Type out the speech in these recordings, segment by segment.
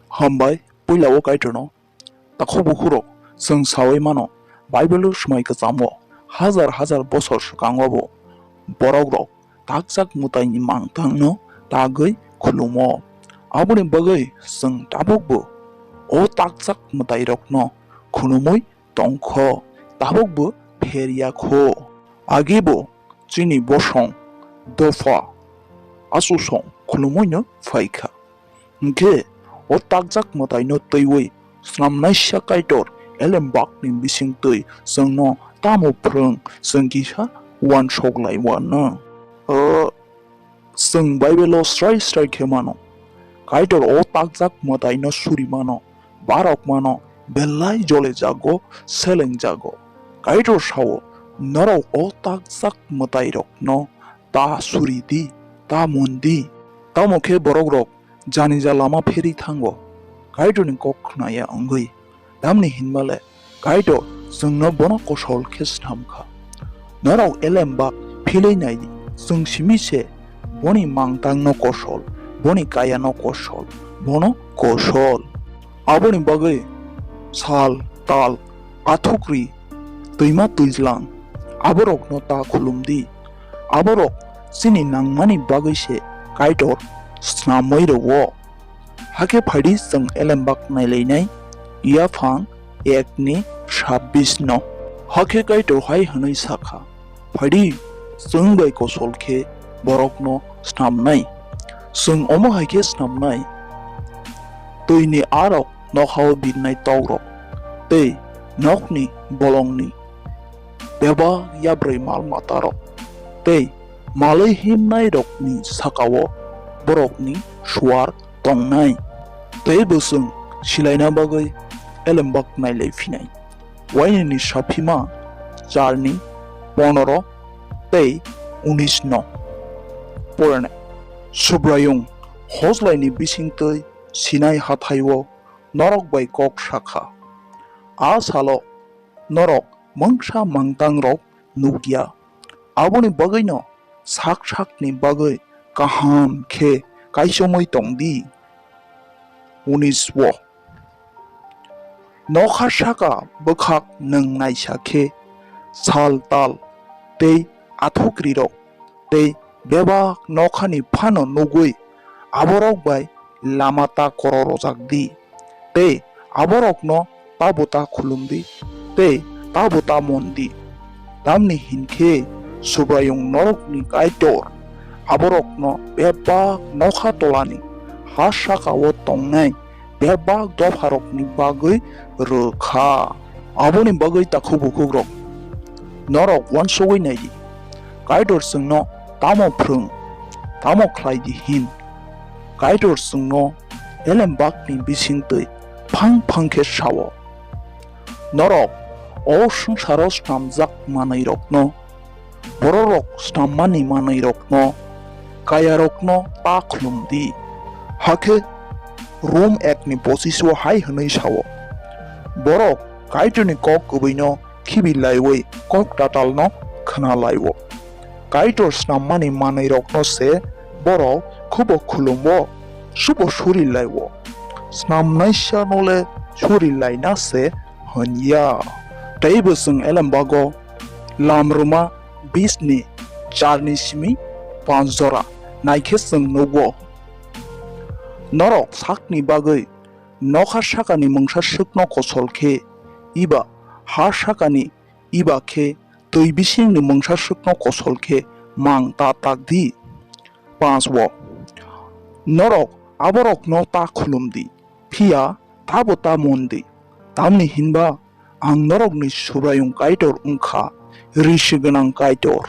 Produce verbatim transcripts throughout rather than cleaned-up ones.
Hambai, puila o Kaitorno. Takhuk bukhurok, chwng saui mano, Bible-o swmai kwchamo, hajar hajar bosor swkango bo borokrok takjak mwtaini mangtangno tagwi khulumo. Aboni bagwi chwng tabukbo o takjak mwtairokno khulumwi tongkho, tabukbo pheryakho. Agibo chini bosong, dopha, achusong khulumwino phaikha. Hinkhe o takjak mwtaino twiwi snamnaisa Kaitor elembakni bisingtwi chwngno tamo phrwng, chwng kisa uansuk laiwano. O, chwng Bible-o srai srai khe mano, Kaitor o takjak mwtaino suri mano, barok mano, belai jole jago, seleng jago. Kaitor sao, norok o takjak mwtairokno ta suri di, ta mon di. Tamo khe borokrok janija lama pheri thango, Kaitorni kok khnaya wngwi. Tamni hinmale Kaitor chwngno bono kosol khe snam kha. Norok elembak philwi nai di, chwng simi se boni mangtangno kosol, boni kayano kosol, bono kosol. Aboni bagwi sal, tal, athukri, twima twijlang, aborokno ta khulum di. Aborok chini nangmani bagwi se Kaitor snamwi rwo. Hakhe phaidi chwng elembak nailainai, yaphang ekni sabbish no. Hakhe Kaitor hai hwnwi sakha, phaidi chwng bai kosol khe borokno snamnai. Chwng omo hai khe snamnai, twini arok nokhao birnai tokrok, tei nokni bolongni bebak yabrwi mal matarok, tei malwi himnairokni sakao borokni suar tongnai. Tei bo chwng silaina bagwi elembak nailai phinai. Wainini saphima charni pondoro tei unis no porenai. Subraiyung hojlaini bisingtwi Sinai hathai-o norok bai kok sakha. A salo norok mungsa mangtangrok nukya. Aboni bagwino sak sakni bagwi kaham khe kaichomwi tong di. Unis wo. Nokha saka bwkhak nwng naisa khe sal tal tei athukrirok tei bebak nokhani phano nugwi aborok bai lama ta koro rojak di, tei aborokno tabo ta khulum di, tei tabo ta mon di. Tamni hinkhe Subraiyung norokni Kaitor aborokno bebak nokha tolani ha saka-o tongnai bebak dopharokni bagwi rw kha. Aboni bagwi takhuk bukhukrok, norok uansugwi nai di, Kaitor chwngno tamo phrwng, tamo khlai di hin. Kaitor chwngno elembakni bisingtwi phang phang khe sao, norok o swngcharo snamjak manwirokno, bororok snammani manwirokno, kayarokno ta khulum di. Hakhe Rom ekni pochis o hai hwnwi sao, borok Kaitorni kok kwbwino khibi laiwi kok tatalno khna lai-o. Kaitor snammani manwirokno se borok khubo khulumo, subo suri lai-o. Snamnaisano le suri laina se hwn ya. Teibo chwng elembago lam rwma bisni charni simi panch jora naikhe chwng nugo. Norok sakni bagwi nokha sakani mungsa swkno kosol khe, iba ha sakani iba khe twi bisingni mungsa swkno kosol khe mang ta tak di. Panch wo, norok aborokno ta khulum di, phiya tabo ta mon di, tamni hinba ang norokni Subraiyung Kaitor wng kha, risi gwnang Kaitor.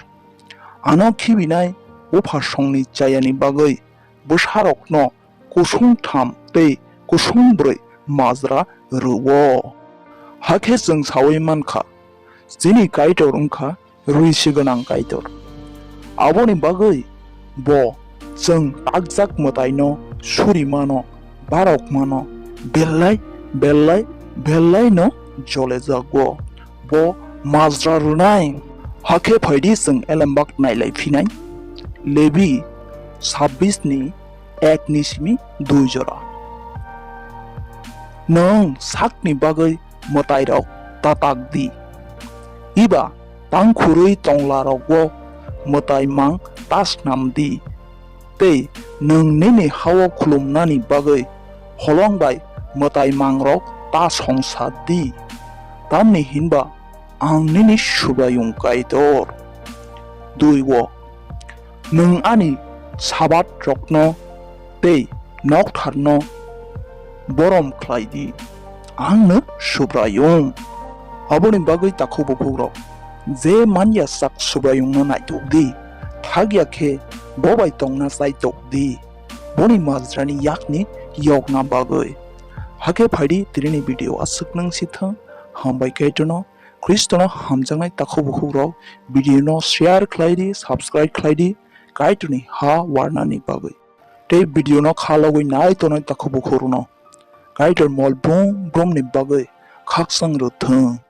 Ano khibinai buphasongni chayani bagwi bwsarokno kusung tham tei kusung brwi majra rw-o. Hakhe chwng saui man kha, chini Kaitor wng kha risi gwnang Kaitor. Aboni bagwi bo chwng takjak mwtaino suri mano, barok mano, belai, belai, belaino jolejago. Bo majra rwnai. Hakhe phaidi chwng elembak nailai phinai. Lebi sabbish ni ek ni simi dui jora. Nwng sakni bagwi mwtairok ta tak di, eba tang khurwi tonglarogo mwtai mang ta snam di, tei nwng nini ha-o khulumnani bagwi holong bai mwtai mangrok ta songsa di, tamni hinba ang nini Subraiyung Kaitor. Dui o, nwng ani Sabatrokno tei noktharno borom khlai di, angno Subraiyung. Aboni bagwi takhuk buphukrok, je man ya sak Subraiyungno naituk di, thak ya khe bo bai tongna chaitok di, boni majrani yakni yokna bagwi. Hakhe phai di, tinini video aswk nwng si thung. Hambai Kaitorno, Khristono hamjaknai takhuk buphukrok, video no share khlai di, subscribe khlai di, Kaitorni ha warnani bagwi. Tei video no kha logwi nai tongnai takhuk buphukrokno Kaitor mol brum brumni bagwi khakchang rw thung.